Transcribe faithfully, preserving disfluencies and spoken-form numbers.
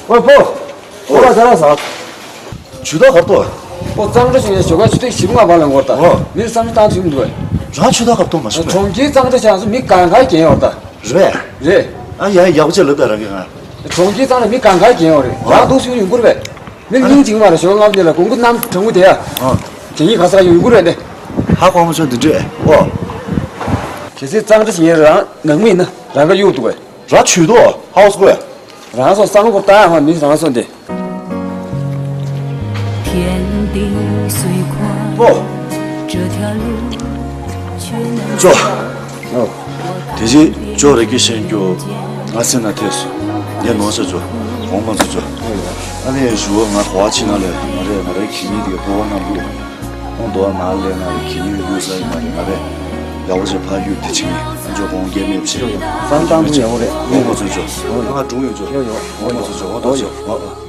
ཨོ་ཕོ། ཨོ་ལ་ཟ་ལ་ཟ། ཇུས་གཏོགས་གར་ཏོ། ཨོ་གཙང་སྦྲ་བྱེད་མཁན་ཞོགས་ཀ་ཆུ་ཚོད་བཞི་པ་ལྔ་པ་ལ་འགོར་ད། ཨོ། མིར་བསམ་བློ་བཏང་ཐུབ་མི་འདུག་བས། རང་ཇུས་གཏོགས་གར་ཏོ་མ་ཤོད་པས། གྲོང་ཁྱེར་གཙང་སྦྲ་བྱས་ཙང་མི་གང་ག་གྱེན་ཡོད་ད། རེད། རེད། ཨ་ཡ་ཡག་པོ་བྱས་ལབ་ད་རང་གི་ང་། གྲོང་ཁྱེར་གཙང་སྦྲ་མི་གང་ག་གྱེན་ཡོད་རེད། ཨོ། རང་འདུག་སུ་ཡོང་གི་རེད་བས། མི་སྙིང་རྗེ་མ་རེད། ཞོགས་ལྔ་པ་ནས་ལ་དགོང་དགོང་གནམ་གྲང་མོ་དེ་ཡ། ཨོ། གྱེན་ཡིག་ག་ས་ག་ཡོང་གི་རེད་དེ། ཧ་གོ་མ་སོང་འདི་འདྲས་ཨོ། གལ་སྲིད་གཙང་སྦྲ་བྱེད་མཁན་རང་ནང་མི་ཡིན་ན་རང་ག་གཡུག་འདུག་བས། ར་ཆུ་དོ་ཧའོ་སི་ཀོ། རང་སོ་སང་གོ་ཏ་ཧ་མི་རང་སོ་འདི། ཨོ། ཅོ། ཨོ། དེ་རྗེས་ཅོ་རེ་ཀི་ཤེན་ཀྱོ་ང་སེ་ན་ཐེ་སོ་ངས་ནོར་ས་ཅོ་འོང་མ་ཚོ་ཅོ། ཨ་ནི་ཞུ་བ་ང་གོ་བ་ཕྱི་ན་ལས་ང་རེ་ང་རེ་ཁྱི་ཉིད་དེ་གོ་བ་ནང་དུ། ཁོང་དོ་ནང་ལས་ན་ཁྱི་ཉིད་ཡོད་ས་ཡིན་མ་ཡིན་ན་རེད། ཡག་པོ་བྱས་ཕ་ཡུལ་དེ་ཕྱིན་ཨ་ཇོ་ཁོང་སྐལ་མེད་བྱས། བསམ་བཏང་དུ་ཡག་པོ་རེད། ཨོ་ང་ཚོ་ཇོ་ང་སྒྲུང་ཡོད་ཇོ། ཡོ་ཡོ། ཨོ་ང་ཚོ་ཇོ་ཨོ་དོ་ཇོ་ཨོ།